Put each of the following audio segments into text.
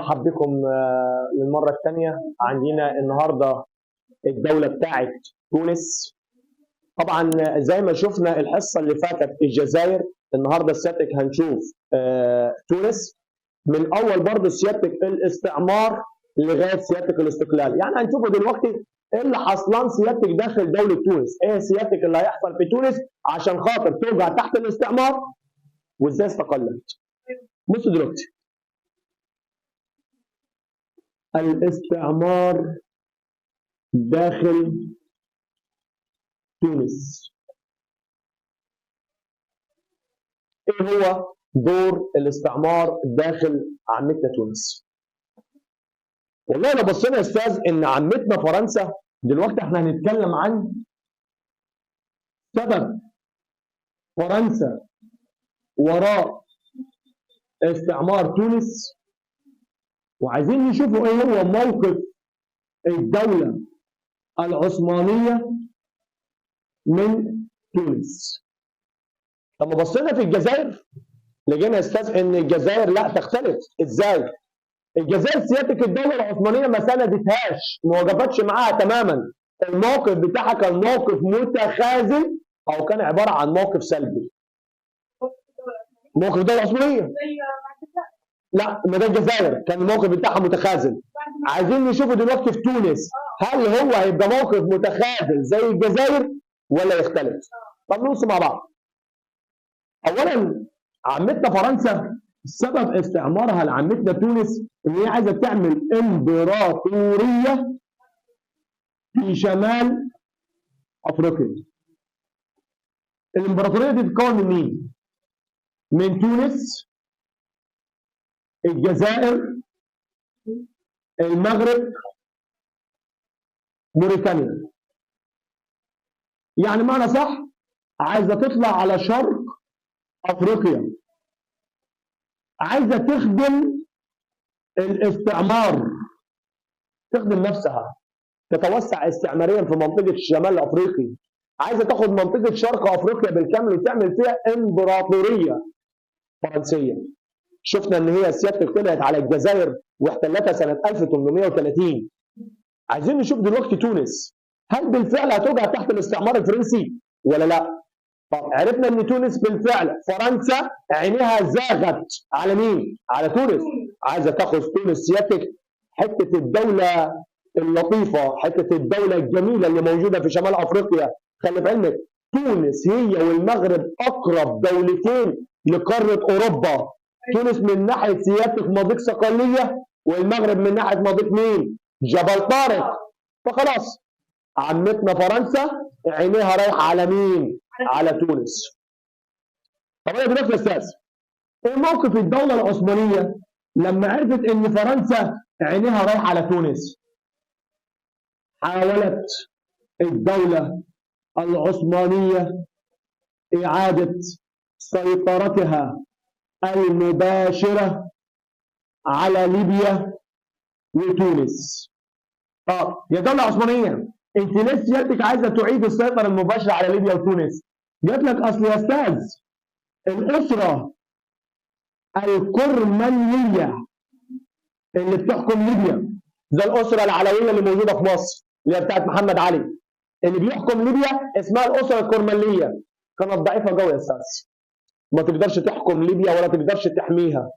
برحب بكم للمرة الثانية. عندنا النهاردة الدولة بتاعت تونس. طبعا زي ما شفنا الحصة اللي فاتت الجزائر، النهاردة سيادتك هنشوف تونس من أول برضه سيادتك الاستعمار لغاية سيادتك الاستقلال. يعني هنشوفه دلوقتي ايه اللي حصلان سيادتك داخل دولة تونس، ايه سيادتك اللي هيحصل في تونس عشان خاطر توجع تحت الاستعمار وازاي استقلت. بصوا دلوقتي، الاستعمار داخل تونس، ايه هو دور الاستعمار داخل عمتنا تونس؟ والله لو بصينا يا استاذ ان عمتنا فرنسا، دلوقتي احنا هنتكلم عن سبب فرنسا وراء استعمار تونس، وعايزين نشوفوا ايه هو موقف الدولة العثمانية من تونس. لما بصينا في الجزائر لقينا يا استاذ ان الجزائر لا تختلف. ازاي؟ الجزائر سيادتك الدولة العثمانية ما ساندتهاش، ما وقفتش معاها تماما. الموقف بتاعها كان موقف متخاذل او كان عبارة عن موقف سلبي. موقف الدولة العثمانية لا، ما ده الجزائر كان الموقف بتاعها متخاذل. عايزين نشوفه دلوقتي في تونس، هل هو هيبقى موقف متخاذل زي الجزائر ولا يختلف؟ طب نبص مع بعض. اولا عمتنا فرنسا سبب استعمارها لعمتنا تونس ان هي عايزه تعمل امبراطورية في شمال افريقيا. الامبراطورية دي تتكون من مين؟ من تونس، الجزائر، المغرب، موريتانيا. يعني معنى صح عايزه تطلع على شرق افريقيا، عايزه تخدم الاستعمار، تخدم نفسها، تتوسع استعماريا في منطقة الشمال الافريقي، عايزه تاخد منطقة شرق افريقيا بالكامل وتعمل فيها امبراطورية فرنسية. شفنا ان هي سيادتك طلعت على الجزائر واحتلتها سنة 1830. عايزين نشوف دلوقتي تونس هل بالفعل هتوجع تحت الاستعمار الفرنسي ولا لا؟ طب عرفنا ان تونس بالفعل فرنسا عينيها زاغت على مين؟ على تونس. عايزه تاخذ تونس سيادتك، حتة الدولة اللطيفة، حتة الدولة الجميلة اللي موجودة في شمال افريقيا. خلي في علمك تونس هي والمغرب اقرب دولتين لقاره اوروبا. تونس من ناحية سيادتك مضيق صقليه، والمغرب من ناحية مضيق مين؟ جبل طارق. فخلاص عمتنا فرنسا عينيها رايحة على مين؟ على تونس. طب انا دلوقتي يا استاذ ايه موقف الدولة العثمانية لما عرفت ان فرنسا عينيها رايحة على تونس؟ حاولت الدولة العثمانية اعاده سيطرتها المباشرة على ليبيا وتونس. طب يا دولة عثمانية انت ليه سيادتك عايزه تعيد السيطرة المباشرة على ليبيا وتونس؟ جات لك اصل يا استاذ الاسرة الكرمانيه اللي بتحكم ليبيا، زي الاسرة العلوية اللي موجودة في مصر اللي هي بتاعت محمد علي، اللي بيحكم ليبيا اسمها الاسرة الكرمانيه، كانت ضعيفة قوي يا استاذ، ما تقدرش تحكم ليبيا ولا تقدرش تحميها.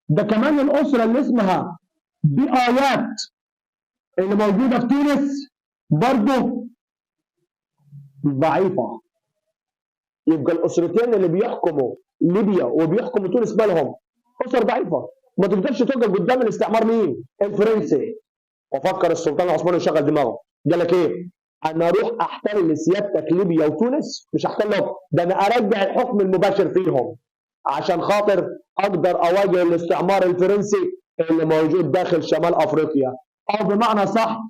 ده كمان الاسرة اللي اسمها بآيات اللي موجودة في تونس برضه ضعيفة. يبقى الاسرتين اللي بيحكموا ليبيا وبيحكموا تونس مالهم؟ اسر ضعيفة، ما تقدرش تقف قدام الاستعمار مين؟ الفرنسي. وفكر السلطان العثماني يشغل دماغه، قال لك ايه؟ انا اروح احتل لسيادتك ليبيا وتونس، مش احتلهم، ده انا ارجع الحكم المباشر فيهم عشان خاطر اقدر اواجه الاستعمار الفرنسي اللي موجود داخل شمال افريقيا. او بمعنى صح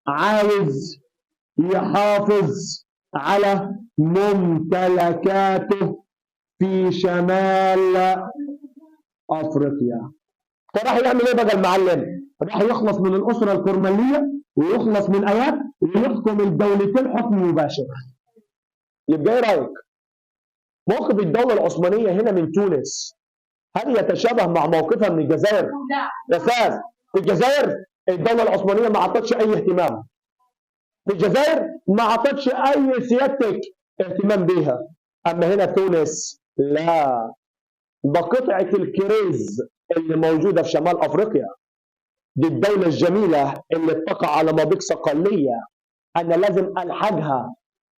عاوز يحافظ على ممتلكاته في شمال افريقيا. فراح يعمل ايه بقى المعلم؟ راح يخلص من الاسرة الكرمليه ويخلص من ايات ويحكم الدولتين حكم مباشر. يبقى ايه رايك؟ موقف الدولة العثمانية هنا من تونس هل يتشابه مع موقفها من الجزائر؟ لا. يا استاذ، في الجزائر الدولة العثمانية ما عطتش اي اهتمام. في الجزائر ما عطتش اي سيادتك اهتمام بيها. اما هنا تونس لا، ده قطعه الكريز اللي موجودة في شمال افريقيا، دي الدولة الجميلة اللي بتقع على مضيق صقليه، انا لازم الحقها،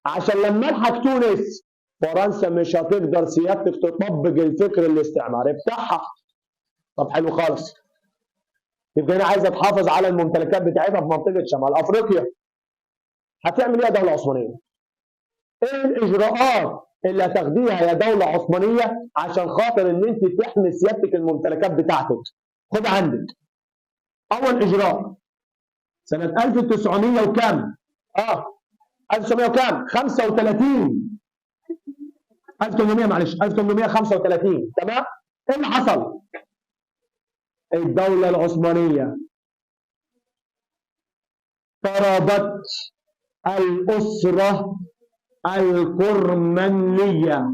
عشان لما الحق تونس فرنسا مش هتقدر سيادتك تطبق الفكر الاستعماري بتاعها. طب حلو خالص، يبقى انا عايزه تحافظ على الممتلكات بتاعتها في منطقة شمال افريقيا. هتعمل ايه يا دولة عثمانية؟ ايه الاجراءات اللي هتاخديها يا دولة عثمانية عشان خاطر ان انت تحمي سيادتك الممتلكات بتاعتك؟ خد عندك اول اجراء سنة 1900 وكام؟ 1900 وكام؟ 35، 1800، معلش، 1835. تمام؟ ايه اللي حصل؟ الدولة العثمانية طردت الأسرة القرمانلية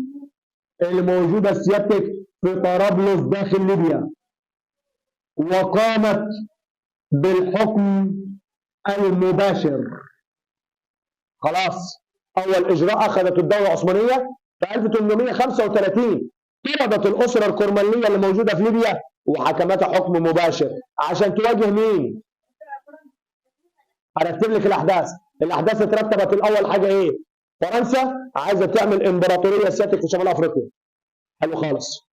اللي موجودة سيادتك في طرابلس داخل ليبيا، وقامت بالحكم المباشر. خلاص، أول إجراء أخذت الدولة العثمانية في 1835، طردت الأسرة القرمانلية اللي موجودة في ليبيا وحكمتها حكم مباشر عشان تواجه مين؟ هرتب لك الأحداث. الأحداث اترتبت. الأول حاجة إيه؟ فرنسا عايزة تعمل إمبراطورية سيادتك في شمال أفريقيا. حلو خالص.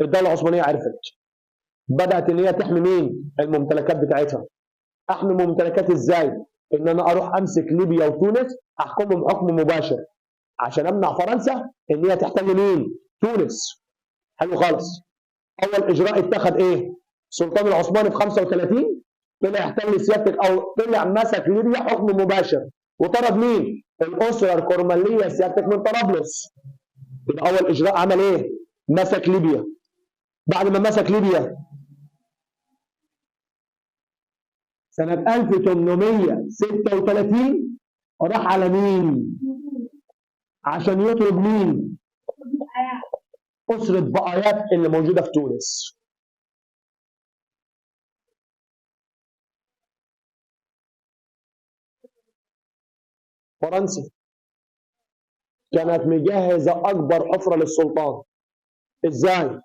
الدولة العثمانية عرفت، بدأت إن هي تحمي مين؟ الممتلكات بتاعتها. أحمي ممتلكاتي إزاي؟ إن أنا أروح أمسك ليبيا وتونس أحكمهم حكم مباشر عشان أمنع فرنسا إن هي تحتل مين؟ تونس. حلو خالص. أول إجراء اتخذ إيه؟ السلطان العثماني في 35 طلع احتل سيادتك أو طلع مسك ليبيا حكم مباشر وطرد مين؟ الأسرة القرمانلية سيادتك من طرابلس. يبقى أول إجراء عمل إيه؟ مسك ليبيا. بعد ما مسك ليبيا سنة 1836 راح على مين؟ عشان يطلب مين؟ أسرة بقايات اللي موجودة في تونس. فرنسا كانت مجهزة أكبر حفرة للسلطان. إزاي؟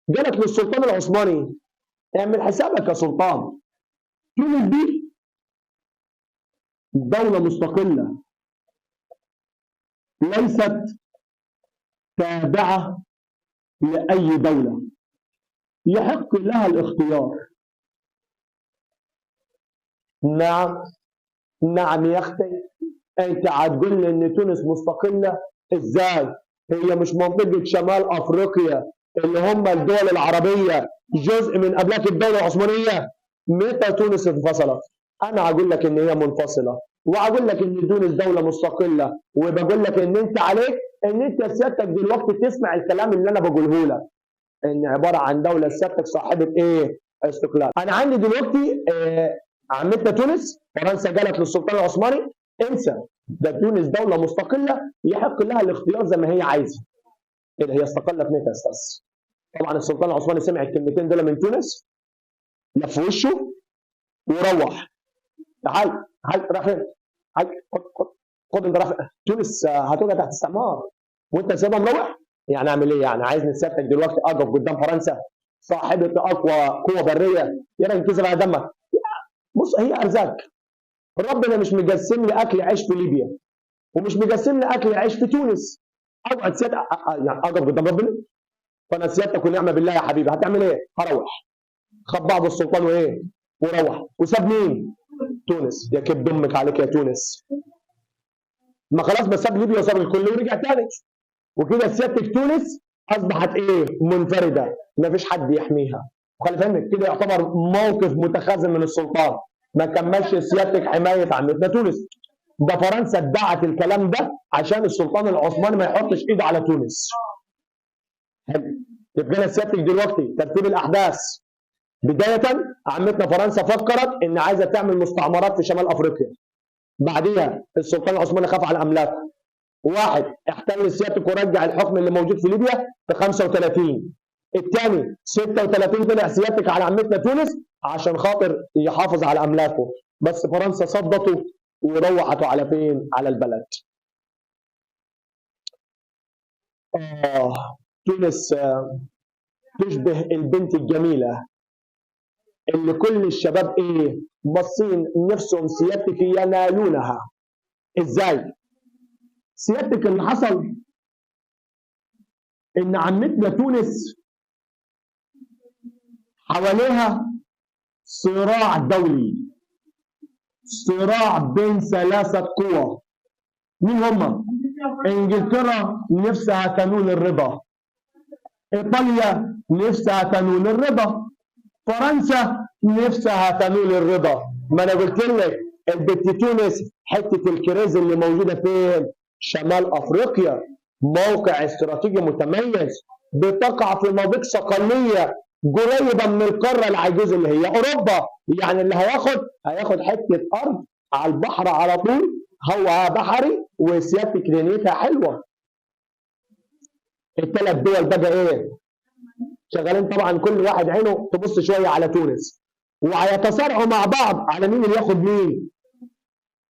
جالت للسلطان العثماني، اعمل حسابك يا سلطان، تونس دي دولة مستقلة ليست تابعة لأي دولة، يحق لها الاختيار. نعم نعم يا أختي، أنت هتقول لي إن تونس مستقلة؟ إزاي؟ هي مش منطقة شمال أفريقيا اللي هم الدول العربية جزء من أملاك الدولة العثمانية؟ متى تونس انفصلت؟ أنا هقول لك إن هي منفصلة، وهقول لك إن تونس دولة مستقلة، وبقول لك إن أنت عليك إن أنت سيادتك دلوقتي تسمع الكلام اللي أنا بقوله لك، إن عبارة عن دولة سيادتك صاحبة إيه؟ استقلال. أنا عندي دلوقتي عمتنا تونس، فرنسا جالت للسلطان العثماني، انسى، ده تونس دولة مستقلة يحق لها الاختيار زي ما هي عايزة. إيه ده، هي استقلت متى يا أستاذ؟ طبعا السلطان العثماني سمع الكلمتين دول من تونس، لف وشه وروح. تعال تعال، راح فين؟ تعال خد خد خد، انت راح فين؟ تونس هتبقى تحت استعمار وانت سايبها مروح؟ يعني اعمل ايه يعني؟ عايزني سيادتك دلوقتي اقف قدام فرنسا صاحبة اقوى قوة برية يا راجل كذب على دمك. بص، هي ارزاق، ربنا مش مجسم لي اكل عيش في ليبيا ومش مجسم لي اكل عيش في تونس، اقعد سيادتك يعني اقف قدام ربنا؟ فانا سيادتك ونعمه بالله يا حبيبي، هتعمل ايه؟ هروح. خد بعض السلطان وايه؟ وروح. وساب مين؟ تونس. يا كبد امك عليك يا تونس. ما خلاص، ما ساب ليبيا وساب الكل ورجع تاني. وكده سيادتك تونس اصبحت ايه؟ منفردة، ما فيش حد يحميها. وخلي بالك كده يعتبر موقف متخاذل من السلطان، ما كملش سيادتك حماية عمتنا تونس. ده فرنسا ادعت الكلام ده عشان السلطان العثماني ما يحطش ايده على تونس. حلو. يبقى انا سيادتك دلوقتي ترتيب الاحداث، بداية عمتنا فرنسا فكرت ان عايزه تعمل مستعمرات في شمال افريقيا. بعديها السلطان العثماني خاف على املاكه. واحد، احتل سيادتك ورجع الحكم اللي موجود في ليبيا في 35. الثاني 36 طلع سيادتك على عمتنا تونس عشان خاطر يحافظ على املاكه، بس فرنسا صدته وروحته على فين؟ على البلد. تونس تشبه البنت الجميلة اللي كل الشباب ايه؟ باصين نفسهم سيادتك ينالونها. ازاي؟ سيادتك اللي حصل ان عمتنا تونس حواليها صراع دولي، صراع بين ثلاثة قوى. مين هما؟ انجلترا نفسها تنول الرضا، ايطاليا نفسها تنول الرضا، فرنسا نفسها تنول الرضا. ما انا قلت لك البت تونس حتة الكريز اللي موجودة فين؟ شمال افريقيا، موقع استراتيجي متميز، بتقع في مضيق صقليه قريبه من القارة العجوز اللي هي اوروبا. يعني اللي هياخد حتة ارض على البحر على طول، هو بحري وسيادتك دنيتها حلوة. الثلاث دول بقى ايه؟ شغالين طبعا، كل واحد عينه تبص شوية على تونس، وهيتصارعوا مع بعض على مين اللي ياخد مين؟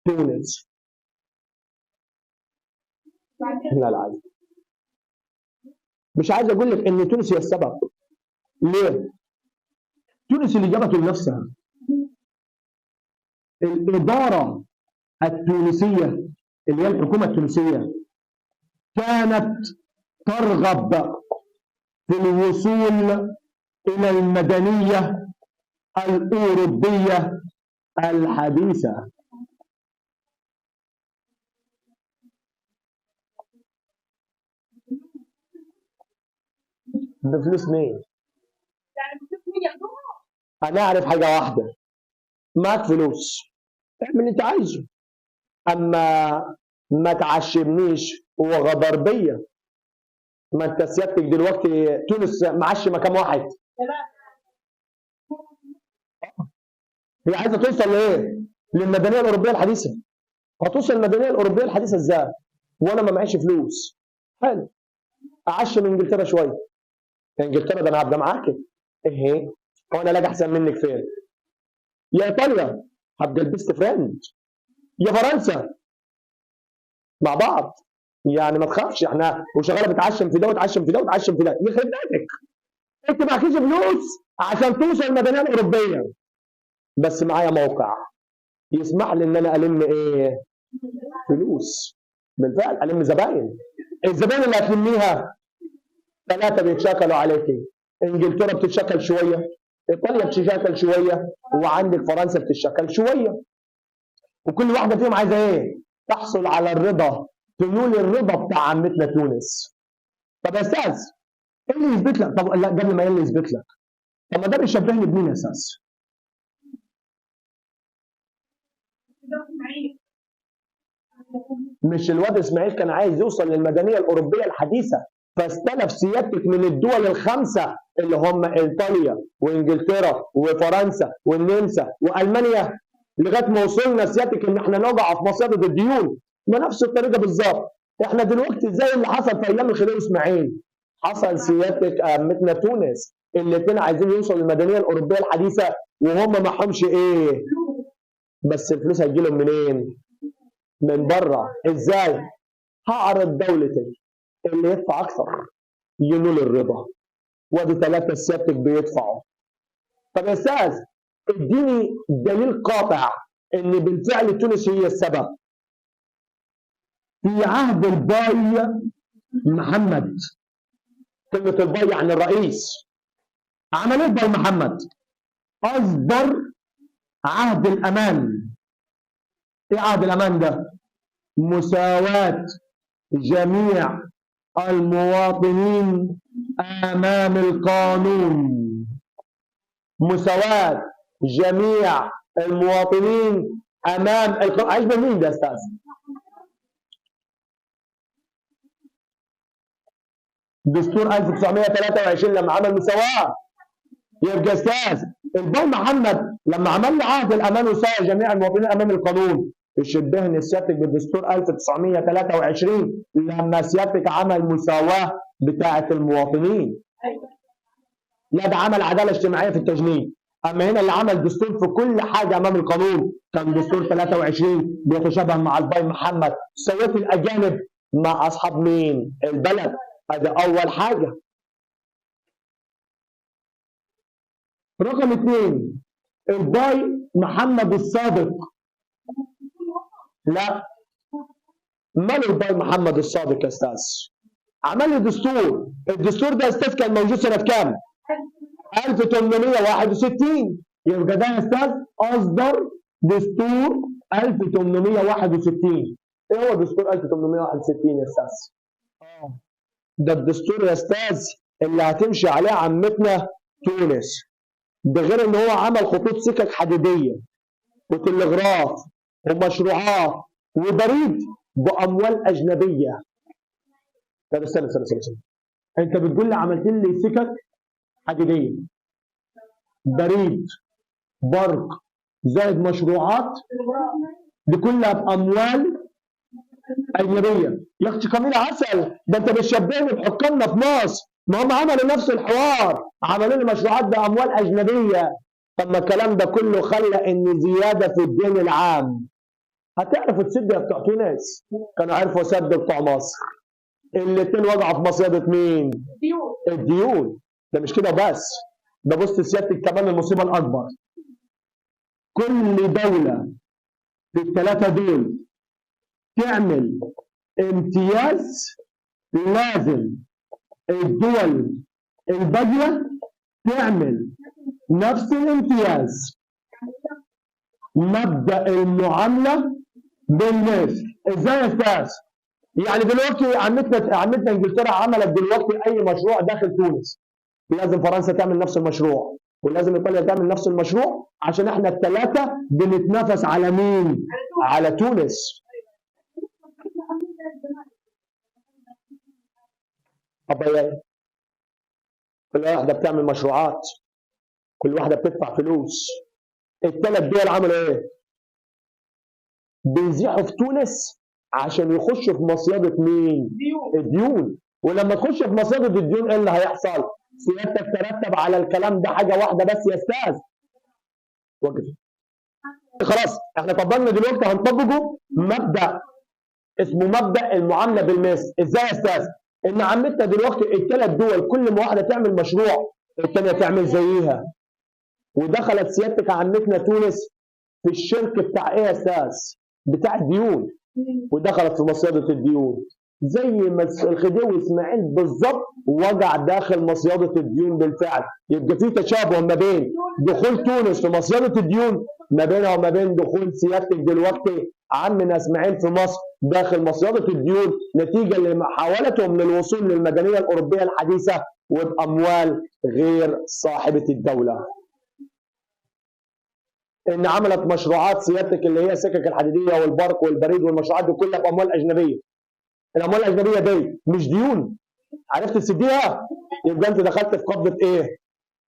تونس. لا لا، مش عايز اقول لك ان تونس هي السبب. ليه؟ تونس اللي جابته لنفسها. الادارة التونسية اللي هي الحكومة التونسية كانت ترغب في الوصول الى المدنية الاوروبية الحديثة. بفلوس مين؟ انا اعرف حاجة واحدة، معاك فلوس اعمل اللي انت عايزه، اما ما تعشمنيش وغدر بيا. ما انت سيادتك دلوقتي تونس معشمه كام واحد؟ هي عايزه توصل لايه؟ للمدنيه الاوروبية الحديثة. هتوصل للمدنيه الاوروبية الحديثة ازاي؟ وانا ما معيش فلوس. حلو، اعشم انجلترا شوية. انجلترا ده انا هبقى معاكي. ايه؟ هو انا لاقي احسن منك فين؟ يا ايطاليا هبقى ال best friend، يا فرنسا مع بعض، يعني ما تخافش احنا وشغالة بتعشم في ده وتعشم في ده وتعشم في ده. يخرب بيتك، انت معكيش فلوس عشان توصل المدنية الاوروبية، بس معايا موقع يسمح لي ان انا الم ايه؟ فلوس. بالفعل الم زباين. الزباين اللي هتلميها ثلاثة بيتشكلوا عليكي، انجلترا بتتشكل شوية، ايطاليا بتتشكل شوية، وعندك فرنسا بتتشكل شوية، وكل واحدة فيهم عايزه ايه؟ تحصل على الرضا، تنول الرضا بتاع عمتنا تونس. طب يا استاذ ايه اللي يثبت لك؟ طب لا، قبل ما ايه اللي يثبت لك؟ طب ما ده بيشبهني بمين يا استاذ؟ مش الواد اسماعيل كان عايز يوصل للمدنيه الاوروبية الحديثة، فاستلف سيادتك من الدول الخمسة اللي هم ايطاليا وانجلترا وفرنسا والنمسا والمانيا، لغاية ما وصلنا سيادتك ان احنا نقع في مصيده الديون. ما نفس الطريقة بالظبط. احنا دلوقتي زي اللي حصل في ايام الخديوي اسماعيل، حصل سيادتك امتنا تونس، الاثنين عايزين يوصلوا للمدنيه الاوروبية الحديثة وهم معهمش ايه؟ بس الفلوس هتجي لهم منين؟ من بره. ازاي؟ هعرض دولتي اللي يدفع اكثر ينول الرضا، وادي ثلاثة سيادتك بيدفعوا. طب يا استاذ اديني دليل قاطع ان بالفعل تونس هي السبب. في عهد الباي محمد، كلمة الباي يعني الرئيس، عمل ايه الباي محمد؟ اصدر عهد الامان. ايه عهد الامان ده؟ مساواة جميع المواطنين امام القانون. مساواة جميع المواطنين امام القانون. عايش مين ده يا استاذ؟ دستور 1923 لما عمل مساواة. يبقى استاذ الباي محمد لما عمل عهد الامان وساوى جميع المواطنين امام القانون، يشبهني سيادتك بالدستور 1923 لما سيادتك عمل مساواة بتاعة المواطنين. لا ده عمل عدالة اجتماعية في التجنيد. اما هنا اللي عمل دستور في كل حاجة امام القانون كان دستور 23 بيتشابه مع الباي محمد. سويت الاجانب مع اصحاب مين؟ البلد. ادي اول حاجة. رقم 2 الباي محمد الصادق. لا، ماله الباي محمد الصادق يا استاذ؟ عمل لي دستور. الدستور ده يا استاذ كان موجود سنة كام؟ 1861. يبقى ده يا استاذ اصدر دستور 1861. ايه هو دستور 1861 يا استاذ؟ ده الدستور يا استاذ اللي هتمشي عليه عمتنا تونس. ده غير ان هو عمل خطوط سكك حديديه وتلغراف ومشروعات وبريد باموال اجنبية. طب استنى استنى استنى، انت بتقول لي عملت لي سكك حديديه، بريد، برق، زائد مشروعات، دي كلها باموال اجنبية. يا اختي كميل عسل، ده انت بتشبهني بحكامنا في مصر، ما هم عملوا نفس الحوار، عملوا لي مشروعات باموال اجنبية. طب ما الكلام ده كله خلى ان زيادة في الدين العام. هتعرفوا تسد يا بتوع تونس؟ كانوا عرفوا سد بتوع مصر. الاثنين وقعوا في مصيده مين؟ الديون. ده مش كده بس، ده بص سيادتك كمان المصيبة الاكبر، كل دولة في الثلاثة دول تعمل امتياز، لازم الدول الباقية تعمل نفس الامتياز. مبدأ المعاملة بالمثل. ازاي يا استاذ؟ يعني دلوقتي عمتنا انجلترا عملت دلوقتي اي مشروع داخل تونس، لازم فرنسا تعمل نفس المشروع، ولازم ايطاليا تعمل نفس المشروع، عشان احنا الثلاثة بنتنافس على مين؟ على تونس. طب ايه؟ كل واحدة بتعمل مشروعات، كل واحدة بتدفع فلوس. الثلاث دول عملوا ايه؟ بيزيحوا في تونس عشان يخشوا في مصيده مين؟ الديون. ولما تخش في مصيده الديون ايه اللي هيحصل؟ سيادتك ترتب على الكلام ده حاجة واحدة بس يا استاذ. وقف. خلاص احنا طبقنا دلوقتي، هنطبقه مبدا اسمه مبدا المعاملة بالمثل. ازاي يا استاذ؟ ان عمتنا دلوقتي الثلاث دول كل ما واحدة تعمل مشروع الثانية تعمل زيها. ودخلت سيادتك عمتنا تونس في الشرك بتاع ايه يا استاذ؟ بتاع الديون، ودخلت في مصيده الديون زي ما الخديوي اسماعيل بالظبط وقع داخل مصيده الديون بالفعل. يبقى في تشابه ما بين دخول تونس في مصيده الديون ما بينها وما بين دخول سيادتك دلوقتي عمنا اسماعيل في مصر داخل مصيده الديون، نتيجة لمحاولتهم للوصول للمدنيه الاوروبية الحديثة وباموال غير صاحبه الدولة. ان عملت مشروعات سيادتك اللي هي السكك الحديدية والبرق والبريد والمشروعات دي كلها باموال اجنبية. الاموال الاجنبية دي مش ديون، عرفت تسديها؟ يبقى انت دخلت في قبضه ايه؟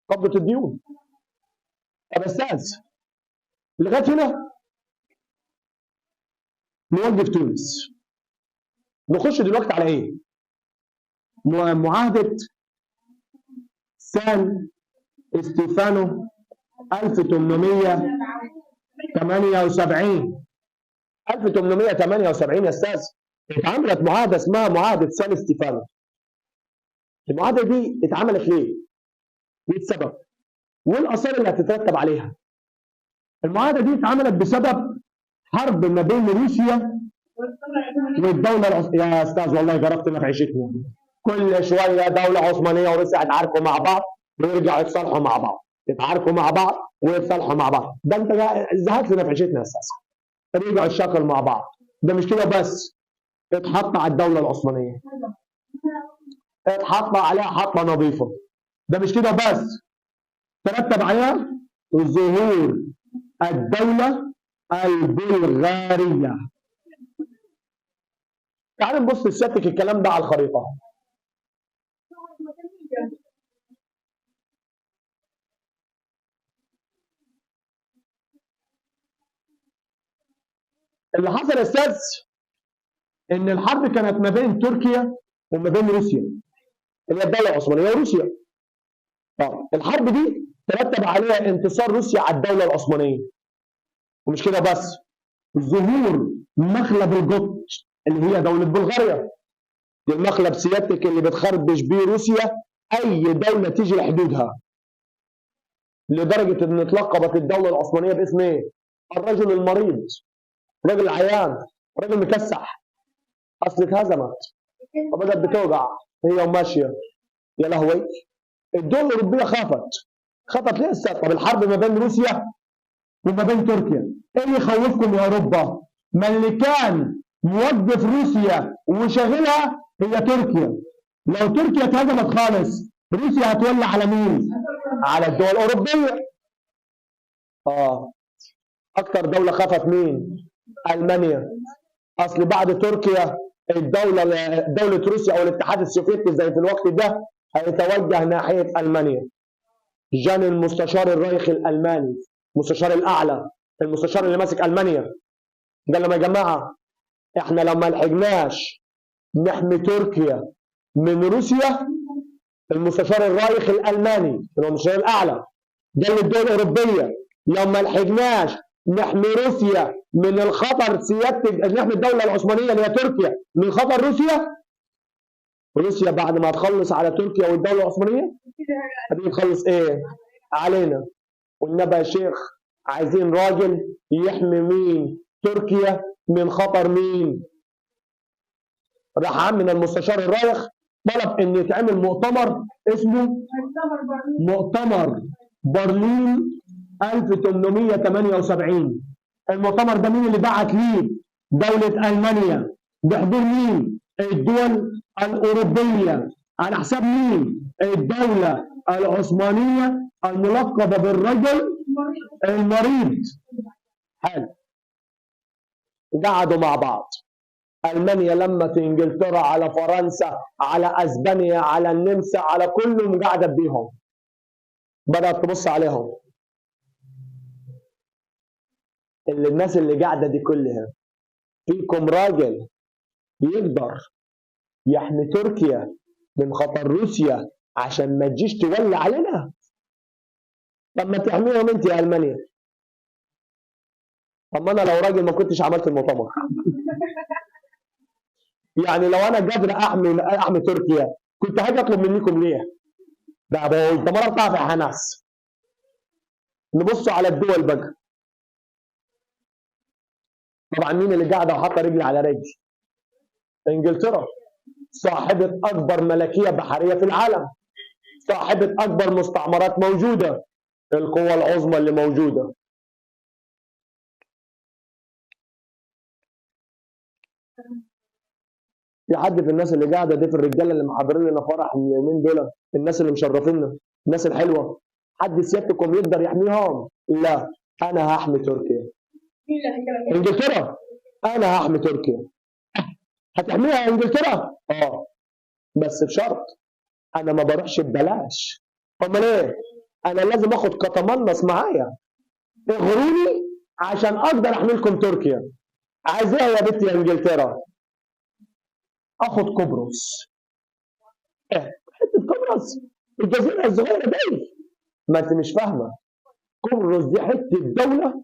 قبضه الديون. طب استاذ لغاية هنا نوقف تونس، نخش دلوقتي على ايه؟ معاهدة سان ستيفانو 1878. 1878 يا استاذ اتعملت معاهدة اسمها معاهدة سان ستيفانو. المعاهدة دي اتعملت ليه؟ وايه السبب؟ وايه الاثار اللي هتترتب عليها؟ المعاهدة دي اتعملت بسبب حرب ما بين روسيا والدولة العثمانية. يا استاذ والله جربتنا في عيشتنا، كل شوية دولة عثمانية وروسيا يتعاركوا مع بعض ويرجعوا يتصالحوا مع بعض، يتعاركوا مع بعض ويتصالحوا مع بعض. ده انت زهقتنا في عيشتنا يا استاذ. رجعوا يتشاكلوا مع بعض. ده مش كده بس، اتحط على الدولة العثمانية، اتحط عليها حطه نظيفة. ده مش كده بس، ترتب عليها ظهور الدولة البلغاريه. تعالوا نبص لسيادتك الكلام ده على الخريطة. اللي حصل يا استاذ ان الحرب كانت ما بين تركيا وما بين روسيا، اللي هي الدولة العثمانية وروسيا. طب الحرب دي ترتب عليها انتصار روسيا على الدولة العثمانية. ومش كده بس، ظهور مخلب القط اللي هي دولة بلغاريا. دي المخلب سيادتك اللي بتخربش بيه روسيا اي دولة تيجي لحدودها، لدرجة ان اتلقبت الدولة العثمانية باسم ايه؟ الرجل المريض، رجل العيان، رجل مكسح. اصل اتهزمت وبدات بتوجع هي وماشية. يا لهوي، الدول الاوروبية خافت. خافت ليه؟ طب الحرب ما بين روسيا وما بين تركيا، ايه اللي يخوفكم يا اوروبا؟ ما اللي كان موقف روسيا وشاغلها هي تركيا. لو تركيا اتهزمت خالص، روسيا هتولع على مين؟ على الدول الاوروبية. اكتر دولة خافت مين؟ المانيا. اصل بعد تركيا الدولة، دولة روسيا او الاتحاد السوفيتي زي في الوقت ده هيتوجه ناحية المانيا. جاني المستشار الرايخ الالماني، المستشار الاعلى، المستشار اللي ماسك المانيا، قال لهم يا جماعة احنا لو ما لحقناش نحمي تركيا من روسيا، المستشار الرايخ الالماني اللي هو المستشار الاعلى قال للدول الاوروبية لو ما لحقناش نحمي روسيا من الخطر سيادة، نحمي الدولة العثمانية اللي هي تركيا من خطر روسيا، روسيا بعد ما تخلص على تركيا والدولة العثمانية هتيجي تخلص ايه؟ علينا. والنبي يا شيخ عايزين راجل يحمي مين؟ تركيا من خطر مين؟ راح عمنا المستشار الرايخ طلب ان يتعمل مؤتمر اسمه مؤتمر برلين 1878. المؤتمر ده مين اللي بعت ليه؟ دولة ألمانيا، بحضور مين؟ الدول الأوروبية، على حساب مين؟ الدولة العثمانية الملقبة بالرجل المريض. حلو، قعدوا مع بعض. ألمانيا لمت إنجلترا على فرنسا على أسبانيا على النمسا على كلهم، قعدت بيهم، بدأت تبص عليهم. اللي الناس اللي قاعدة دي كلها فيكم راجل يقدر يحمي تركيا من خطر روسيا عشان ما تجيش تولي علينا؟ طب ما تحميهم انت يا المانيا. طب ما انا لو راجل ما كنتش عملت المؤتمر. يعني لو انا قادر احمي تركيا كنت هاجي اطلب منكم ليه؟ ده بقول ده مرة في حناس. نبص على الدول بقى. طبعا مين اللي قاعدة وحاطه رجل على رجل؟ انجلترا، صاحبة اكبر ملكية بحرية في العالم، صاحبة اكبر مستعمرات موجودة، القوة العظمى اللي موجودة. في حد في الناس اللي قاعدة دي، في الرجالة اللي محضرين لنا فرح اليومين دول، الناس اللي مشرفينا، الناس الحلوة، حد سيادتكم يقدر يحميهم؟ لا، انا هحمي تركيا. انجلترا، انا هحمي تركيا. هتحميها انجلترا؟ بس بشرط، انا ما بروحش ببلاش. امال ايه؟ انا لازم اخد كتمنص معايا، اغروني عشان اقدر احمي لكم تركيا. عايز ايه يا بنتي يا انجلترا؟ اخد قبرص. ايه حتة قبرص؟ الجزيرة الصغيرة دي؟ ما انت مش فاهمه، قبرص دي حتة دولة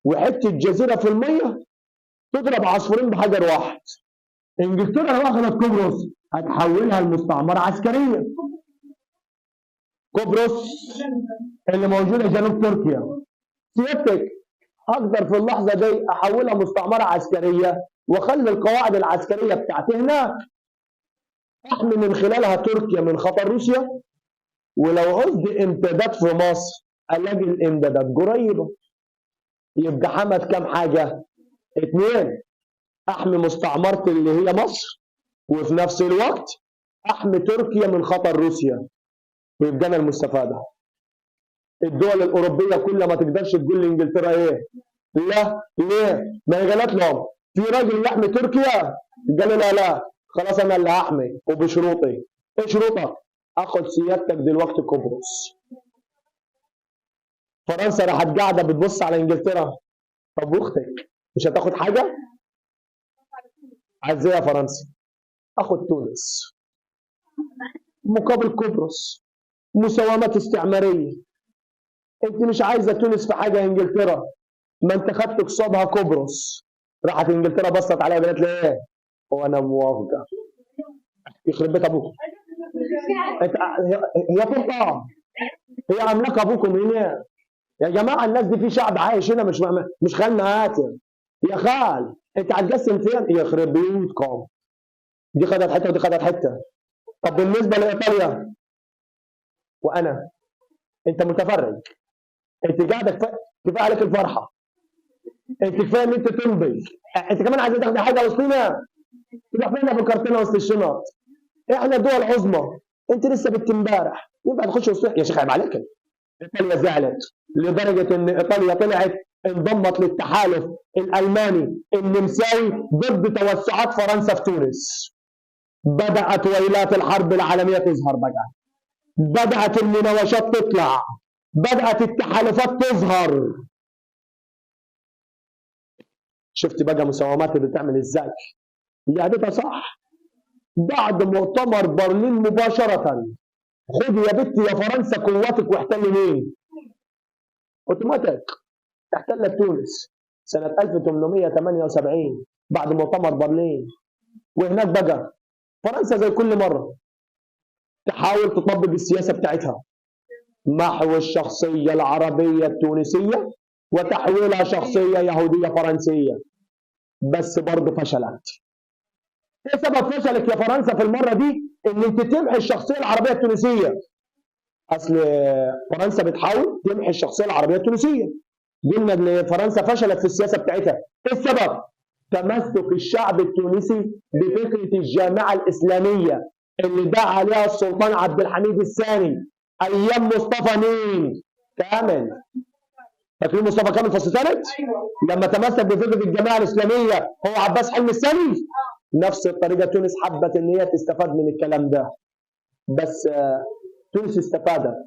وحتة جزيرة في المية تضرب عصفورين بحجر واحد. انجلترا لو اخذت قبرص هتحولها لمستعمره عسكرية. قبرص اللي موجودة جنوب تركيا، سيادتك اقدر في اللحظة دي احولها مستعمرة عسكرية واخلي القواعد العسكرية بتاعتي هناك، احمي من خلالها تركيا من خطر روسيا. ولو عوزت امتداد في مصر الاقي الامدادات قريبه. يبقى حمد كام حاجة؟ 2. احمي مستعمرتي اللي هي مصر، وفي نفس الوقت احمي تركيا من خطر روسيا، ويبقى انا المستفادة. الدول الاوروبية كلها ما تقدرش تقول لانجلترا ايه؟ لا. ليه؟ ما هي قالت لهم في راجل يحمي تركيا، قالوا لا لا خلاص انا اللي هحمي وبشروطي. ايه شروطك؟ اخد سيادتك دلوقتي قبرص. فرنسا راحت قاعدة بتبص على انجلترا، طب واختك مش هتاخد حاجة؟ عايز ايه يا فرنسا؟ اخد تونس مقابل قبرص. مساومات استعماريه. انت مش عايزه تونس في حاجة يا انجلترا، ما انت خدت قصادها قبرص. راحت انجلترا بصت عليها قالت لها ايه؟ وانا موافقة. يخرب بيت ابوكم. انت هي فرقه، هي املاك ابوكم هنا يا جماعة. الناس دي في شعب عايش هنا، مش خال مآتم يا خال. انت هتقسم فين؟ يخرب بيوتكم. دي خدت حتة ودي خدت حتة. طب بالنسبة لايطاليا، وانا انت متفرج، انت قاعدة كفاية عليك الفرحة، انت كفاية ان انت تمضي، انت كمان عايز تاخد حاجة وسطينا، تروح فينا فكرتنا وسط الشنط. احنا دول عظمى، انت لسه بنت امبارح، ينفع تخش وسط يا شيخ؟ عيب عليك. ايطاليا زعلت لدرجة ان ايطاليا طلعت انضمت للتحالف الالماني النمساوي ضد توسعات فرنسا في تونس. بدات ويلات الحرب العالمية تظهر بقى، بدات المناوشات تطلع، بدات التحالفات تظهر. شفت بقى مساومات اللي بتعمل ازاي؟ لعبتها صح. بعد مؤتمر برلين مباشرة، خدي يا بنتي يا فرنسا قواتك واحتلي مين؟ اوتوماتيك احتلت تونس سنة 1878 بعد مؤتمر برلين. وهناك بقى فرنسا زي كل مرة تحاول تطبق السياسة بتاعتها، محو الشخصية العربية التونسية وتحويلها شخصية يهودية فرنسية، بس برضه فشلت. ايه سبب فشلك يا فرنسا في المرة دي؟ ان انت تمحي الشخصية العربية التونسية. اصل فرنسا بتحاول تمحي الشخصية العربية التونسية. قلنا ان فرنسا فشلت في السياسة بتاعتها. ايه السبب؟ تمسك الشعب التونسي بفكره الجامعة الاسلامية اللي دعا عليها السلطان عبد الحميد الثاني ايام مصطفى مين؟ كامل. فاكرين مصطفى كامل فصل ثالث؟ لما تمسك بفكره الجامعة الاسلامية هو عباس حلمي الثاني. نفس الطريقة تونس حبت ان هي تستفاد من الكلام ده، بس تونس استفادت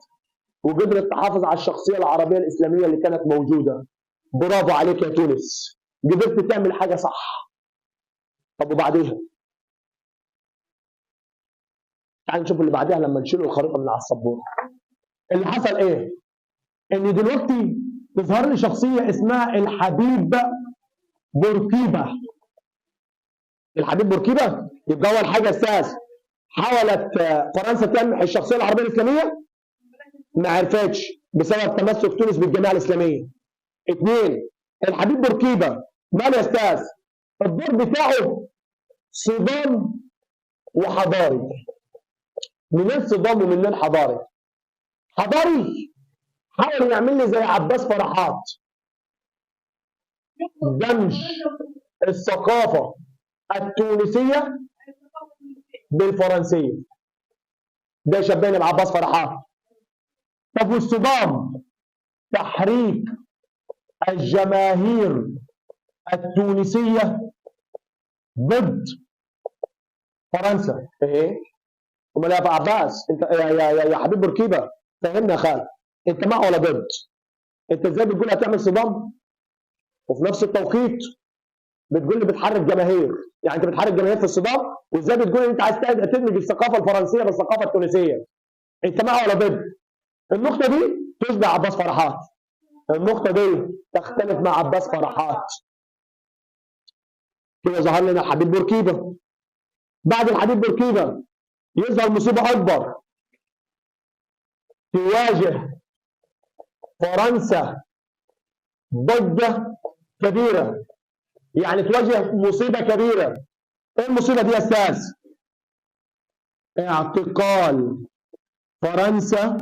وقدرت تحافظ على الشخصية العربية الاسلامية اللي كانت موجودة. برافو عليك يا تونس، قدرت تعمل حاجة صح. طب وبعديها؟ تعال نشوف اللي بعديها لما نشيل الخريطة من على السبوره. اللي حصل ايه؟ ان دلوقتي تظهر لي شخصية اسمها الحبيب بورقيبة. الحبيب بورقيبة يبقى اول حاجة استاذ حاولت فرنسا تمحي الشخصية العربية الاسلامية، ما عرفتش بسبب تمسك تونس بالجامعة الاسلامية. اثنين، الحبيب بورقيبة ماله يا استاذ؟ الدور بتاعه صدام وحضاري. منين صدام ومنين حضاري؟ حضاري حاول يعمل لي زي عباس فرحات، دمج الثقافة التونسية بالفرنسيه. ده شبهني بعباس فرحات. طب والصدام؟ تحريك الجماهير التونسية ضد فرنسا. ايه؟ امال يا عباس انت يا يا يا, يا حبيب بورقيبة فهمنا يا خال، انت مع ولا ضد؟ انت ازاي بتقول هتعمل صدام وفي نفس التوقيت بتقول لي بتحرك جماهير؟ يعني انت بتحرك جماهير في الصدام، وازاي بتقول ان انت عايز تدمج الثقافة الفرنسية بالثقافة التونسية؟ انت مع ولا ضد؟ النقطة دي تشبه عباس فرحات، النقطة دي تختلف مع عباس فرحات. كده ظهر لنا الحبيب بورقيبة. بعد الحبيب بورقيبة يظهر مصيبة اكبر تواجه فرنسا، ضجه كبيرة، يعني تواجه مصيبة كبيرة. ايه المصيبة دي يا استاذ؟ اعتقال فرنسا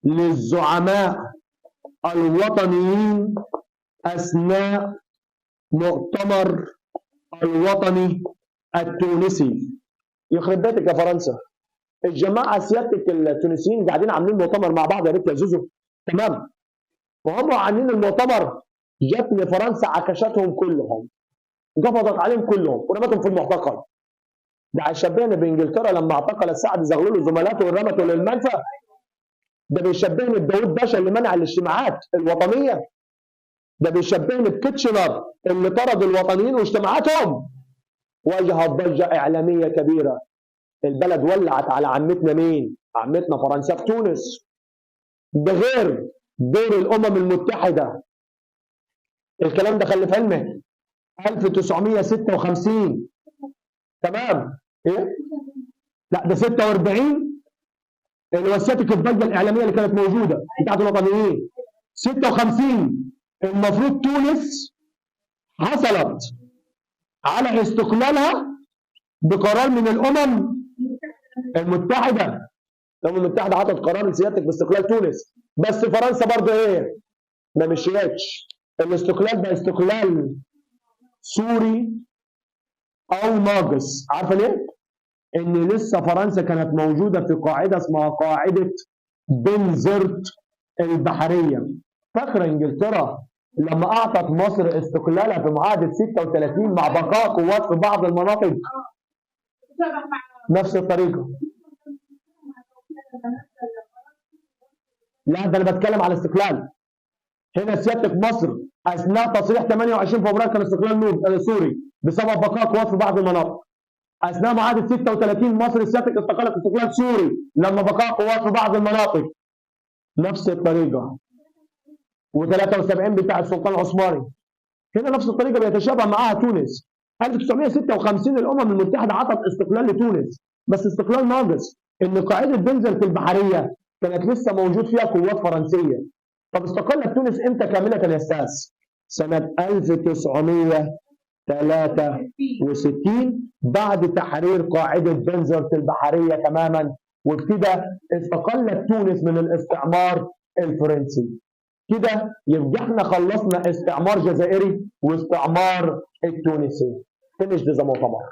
للزعماء الوطنيين اثناء مؤتمر الوطني التونسي. يخرب بيتك يا فرنسا، الجماعة سيادتك التونسيين قاعدين عاملين مؤتمر مع بعض يا بنت يا زوزو، تمام؟ وهم عاملين المؤتمر، جت فرنسا عكشتهم كلهم، قبضت عليهم كلهم ورمتهم في المعتقل. ده شبهنا بانجلترا لما اعتقل سعد زغلول وزملاته ورمته للمنفى. ده بيشبهني بداوود باشا اللي منع الاجتماعات الوطنية. ده بيشبهني بكيتشنر اللي طرد الوطنيين واجتماعاتهم. واجهت ضجه اعلامية كبيرة، البلد ولعت على عمتنا مين؟ عمتنا فرنسا في تونس. ده غير دور الامم المتحدة. الكلام ده خلي في علمك 1956. تمام؟ ايه؟ لا ده 46 الوسائط الضجة الاعلامية اللي كانت موجودة بتاعت الوطنيين. 56 المفروض تونس حصلت على استقلالها بقرار من الامم المتحدة. الامم المتحدة عطت قرار لسيادتك باستقلال تونس، بس فرنسا برضه ايه؟ ما مشيتش. الاستقلال ده استقلال سوري او ناقص. عارفه ليه؟ ان لسه فرنسا كانت موجودة في قاعدة اسمها قاعدة بنزرت البحرية. فاكره انجلترا لما اعطت مصر استقلالها في معاهدة 36 مع بقاء قوات في بعض المناطق؟ نفس الطريقة. لا ده انا بتكلم على الاستقلال. هنا سيادتك مصر اثناء تصريح 28 فبراير كان استقلال سوري بسبب بقاء قوات في بعض المناطق. اثناء معاهدة 36 مصر سيادتك استقلت استقلال سوري لما بقاء قوات في بعض المناطق. نفس الطريقة. و73 بتاع السلطان العثماني. هنا نفس الطريقة بيتشابه معاها تونس. 1956 الامم المتحدة عطت استقلال لتونس، بس استقلال ناقص، ان قاعدة بنزرت البحرية كانت لسه موجود فيها قوات فرنسية. طب استقلت تونس امتى كاملة يا استاذ؟ سنة 1963 بعد تحرير قاعدة بنزرت البحرية تماما، وبكده استقلت تونس من الاستعمار الفرنسي. كده يبقى احنا خلصنا استعمار جزائري واستعمار التونسي. finish the مؤتمر.